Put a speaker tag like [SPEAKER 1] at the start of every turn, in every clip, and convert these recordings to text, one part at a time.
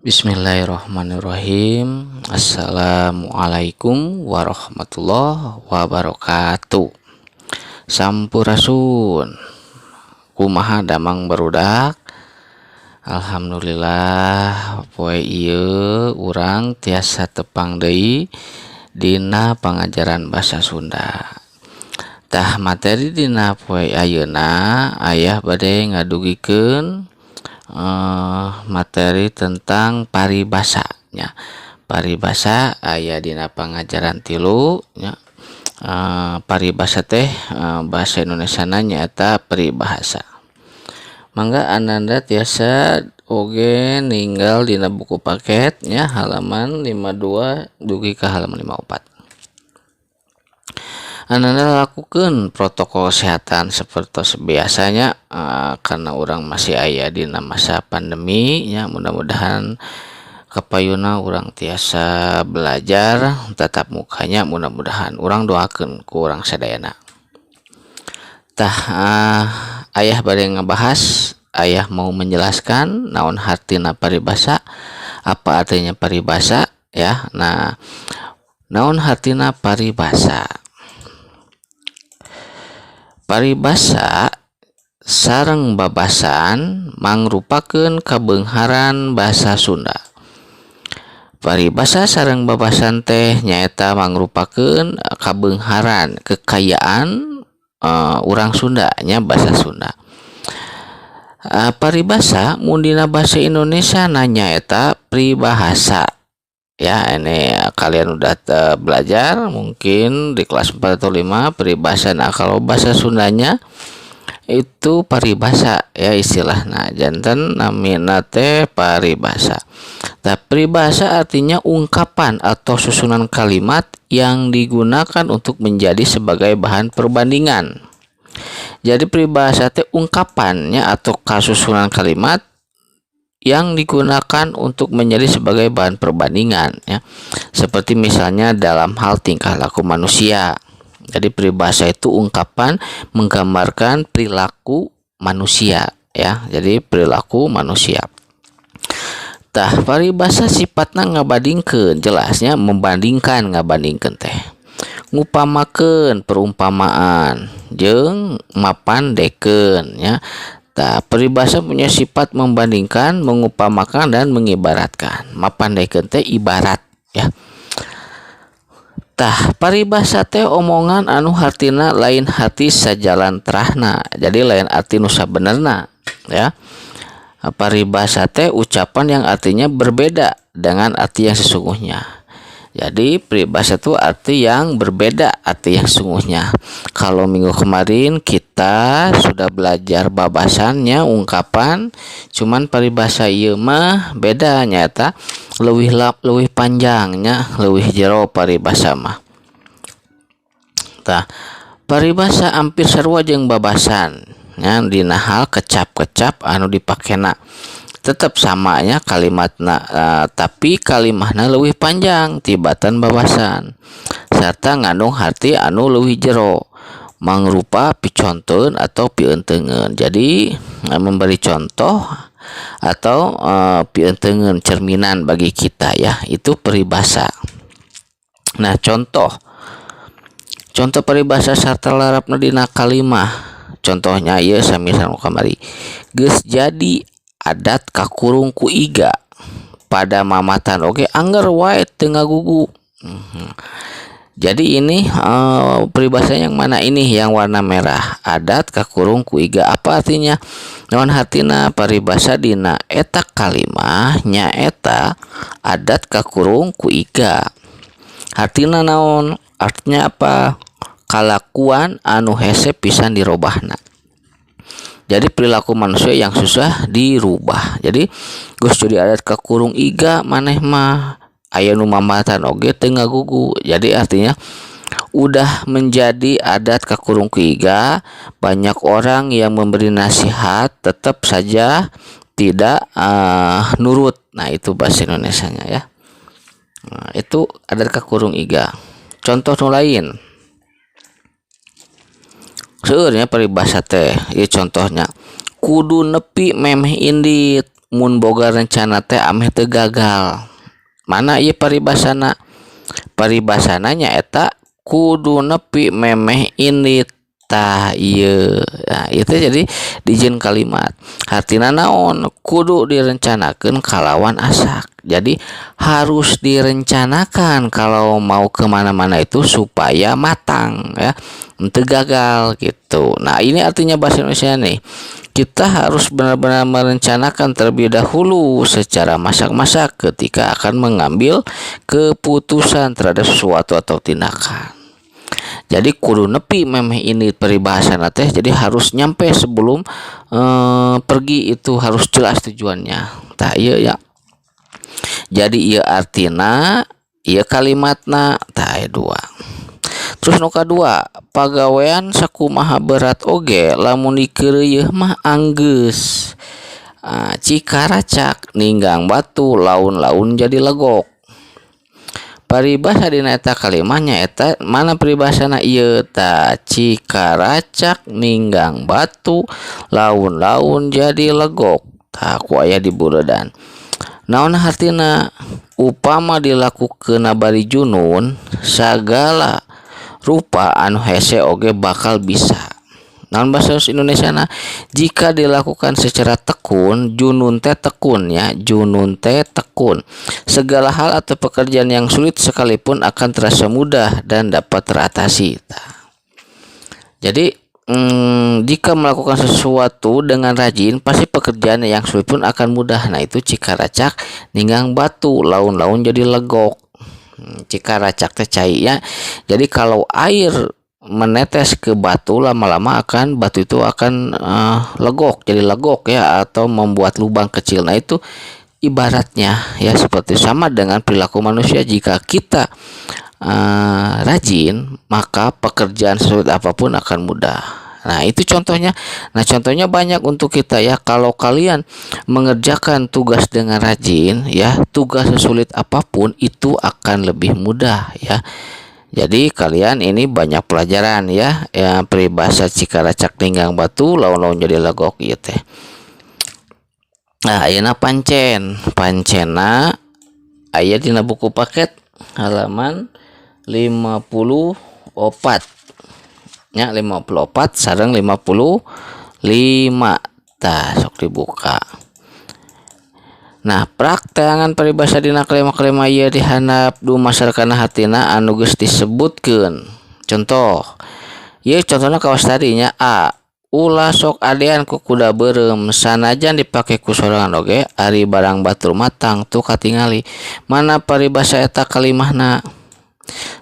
[SPEAKER 1] Bismillahirrahmanirrahim. Assalamualaikum warahmatullahi wabarakatuh. Sampurasun. Kumaha damang, barudak? Alhamdulillah, poe ieu urang tiasa tepang deui dina pangajaran basa Sunda. Tah, materi dina poe ayeuna ayah bade ngadugikeun materi tentang paribasa nya. Paribasa aya dina pangajaran 3 nya. Paribasa teh bahasa Indonesia nyaeta peribahasa. Mangga ananda tiasa oge ninggal dina buku paket nya, halaman 52 dugi ka halaman 54. Ananda lakukan protokol kesehatan seperti biasanya, karena urang masih aya dina masa pandemi ya. Mudah-mudahan kapayuna urang tiasa belajar tatap mukanya. Mudah-mudahan, urang doakan ku urang sadayana. Tah, ayah bade ngebahas, ayah mau menjelaskan naon hartina paribasa, apa artinya paribasa ya. Nah, naon hartina paribasa? Paribasa sareng babasan mangrupakeun kabeungharan basa Sunda. Paribasa sareng babasan teh nyaeta mangrupakeun kabeungharan, kekayaan urang Sunda nya, bahasa Sunda. Paribasa mun dina bahasa Indonesia na nyaeta pribahasa ya. Ini kalian udah belajar mungkin di kelas 4 atau 5 peribahasa. Nah, kalau bahasa Sundanya itu paribasa ya istilah. Nah, janten namina teh paribasa. Nah, peribahasa artinya ungkapan atau susunan kalimat yang digunakan untuk menjadi sebagai bahan perbandingan. Jadi peribahasa teh ungkapannya atau kasusunan kalimat yang digunakan untuk menjadi sebagai bahan perbandingan ya. Seperti misalnya dalam hal tingkah laku manusia. Jadi peribahasa itu ungkapan menggambarkan perilaku manusia ya. Jadi perilaku manusia. Tah, paribasa sifatna ngabandingkeun, jelasnya membandingkan, ngabandingkeun teh. Ngupamakeun, perumpamaan, jeung mapandekeun ya. Tah, peribahasa punya sifat membandingkan, mengupamakan, dan mengibaratkan. Mapandekeun teh ibarat ya. Tah, paribasa teh omongan anu hartina lain harti sajalan terahna. Jadi lain arti nu sabenerna ya. Paribasa teh ucapan yang artinya berbeda dengan arti yang sesungguhnya. Jadi peribahasa itu arti yang berbeda arti yang sesungguhnya. Kalau minggu kemarin kita sudah belajar babasannya, ungkapan, cuman paribasa ieu mah beda, nyata leuwih leuwih panjangnya, leuwih jero paribasa mah. Tah, paribasa hampir sarua jeung babasan nya dina hal kecap-kecap anu dipakena, tetap samanya kalimatna, tapi kalimahna leuwih panjang tibatan babasan serta ngandung harti anu leuwih jero, mangrupa piconteun atau pientengeun. Jadi memberi contoh atau pientengeun, cerminan bagi kita ya, itu peribahasa. Nah, contoh contoh peribahasa sarta larapna dina kalimah, contohnya ieu sami sareng kamari: "Geus jadi adat kakurung ku iga, pada mamatan oge angger wae teu ngagugu." Jadi ini peribahasa yang mana ini? Yang warna merah, "adat kakurung ku iga". Apa artinya? Naon hartina paribasa dina eta kalimah nyaeta "adat kakurung ku iga"? Artina naon? Artinya apa? Kalakuan anu hese pisan dirobahna. Jadi perilaku manusia yang susah dirubah. Jadi geus jadi adat kakurung iga maneh mah, aya nu mamatan oge teu ngagugu. Jadi artinya udah menjadi adat kakurung ku iga, banyak orang yang memberi nasihat tetap saja tidak nurut. Nah, itu bahasa Indonesianya ya. Nah, itu adat kakurung iga. Contoh nu lain. Seueur nya peribahasa teh. Ieu contohnya: "Kudu nepi memeh indit." Mun boga rencana teh ameh teu gagal. Mana ieu paribasana? Paribasana nyaeta kudu nepi memeh indit. Tah, ieu. Nah, itu jadi dijieun kalimat. Hartina naon? Kudu direncanakeun kalawan asak. Jadi harus direncanakan kalau mau kemana-mana itu supaya matang ya, untuk gagal gitu. Nah, ini artinya bahasa Indonesia nih. Kita harus benar-benar merencanakan terlebih dahulu secara masak-masak ketika akan mengambil keputusan terhadap sesuatu atau tindakan. Jadi kudu nepi memeh ini peribahasa teh, jadi harus nyampe sebelum pergi itu harus jelas tujuannya. Tah, iya ya. Jadi ieu artina, ieu kalimatna, tah, aya dua. Terus nu kadua, pagawean sakumaha berat oge lamun dikeureuyeun mah anggeus. Ah, cikaracak ninggang batu laun-laun jadi legok. Paribasa dina eta kalimah nyaeta mana peribahasana ieu? Tah, cikaracak ninggang batu laun-laun jadi legok. Tah, ku aya di buredan. Naon hartina? Upama dilakukeun bari junun, sagala rupa anu hese oge bakal bisa. Naon bahasa Indonesia? Nah, jika dilakukan secara tekun, junun teh tekun ya, junun teh tekun. Segala hal atau pekerjaan yang sulit sekalipun akan terasa mudah dan dapat teratasi. Jadi jika melakukan sesuatu dengan rajin, pasti pekerjaan yang sulit pun akan mudah. Nah, itu cikaracak ninggang batu, laun-laun jadi legok. Cikaracak teh cai ya. Jadi kalau air menetes ke batu, lama-lama akan batu itu akan legok, jadi legok ya, atau membuat lubang kecil. Nah, itu ibaratnya ya seperti sama dengan perilaku manusia, jika kita rajin maka pekerjaan sesulit apapun akan mudah. Nah, itu contohnya. Nah, contohnya banyak untuk kita ya. Kalau kalian mengerjakan tugas dengan rajin ya, tugas sesulit apapun itu akan lebih mudah ya. Jadi kalian ini banyak pelajaran ya, ya peribahasa cikaracak ninggang batu laun-laun jadi legok ieu teh. Nah, ayeuna pancen. Pancena aya dina buku paket halaman 54 nya, 54 sareng 55. Tah, sok dibuka. Nah, prakteangan paribasa dina kalima-kalima ieu dihandap, dumasar kana hartina anu geus disebutkeun. Contoh, ieu contohna kawas tadi nya. A. Ulah sok adean ku kuda beureum, sanajan dipake ku sorangan oge ari barang batur mah tangtu katingali. Mana paribasa eta kalimahna?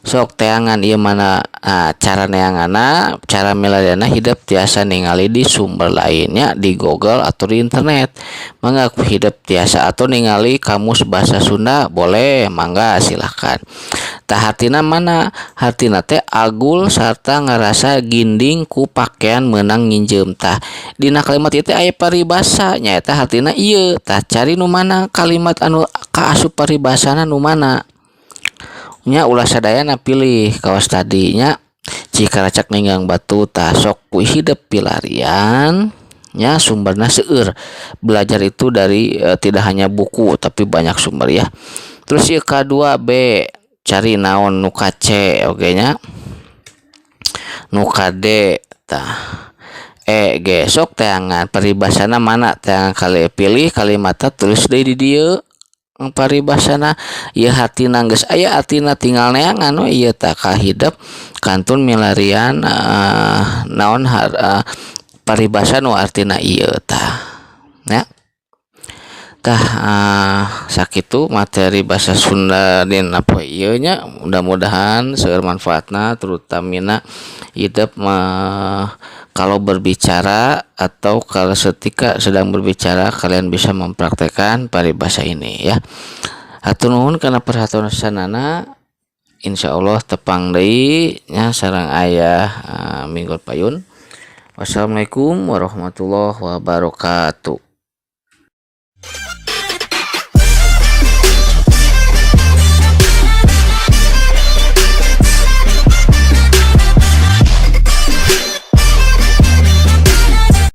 [SPEAKER 1] Sok teangan ieu mana. Nah, cara neanganna, cara milarianna hidep tiasa ningali di sumber lainnya, di Google atau di internet. Mangga ku hidep tiasa atau ningali kamus bahasa Sunda boleh, mangga silahkan. Tah, hartina mana? Hartina teh agul sarta ngarasa ginding ku pakean meunang nginjeum. Tah, dina kalimat ieu teh aya paribasa, nyaeta hartina ieu. Tah, cari nu mana kalimat anu kaasup paribasana nu mana nya, ulah sadayana pilih kawas tadi nya, cikaracak ninggang batu. Tah, sok ku hidep pilarian nya, sumberna seueur. Belajar itu dari tidak hanya buku tapi banyak sumber ya. Terus ieu K2 B, cari naon nu ka C oge nya, nu ka D. Tah, E, G, sok teangan paribasana mana, teangan kali pilih kalimatna, tulis deui di dieu paribasana ieu. Hartina geus aya artina, tinggal neangan we ieu. Tah, kahidep kantun milarian naon paribasa nu artina ieu, tah ya. Tah, sakitu materi bahasa Sunda dina poe ieu nya. Mudah-mudahan seueur manfaatna, terutamina hidep mah kalau berbicara atau kalau setika sedang berbicara kalian bisa mempraktekkan paribasa ini ya. Hatur nuhun kana perhatosanana. Insyaallah tepang deui nya sareng ayah minggu payun. Wassalamualaikum warahmatullahi wabarakatuh.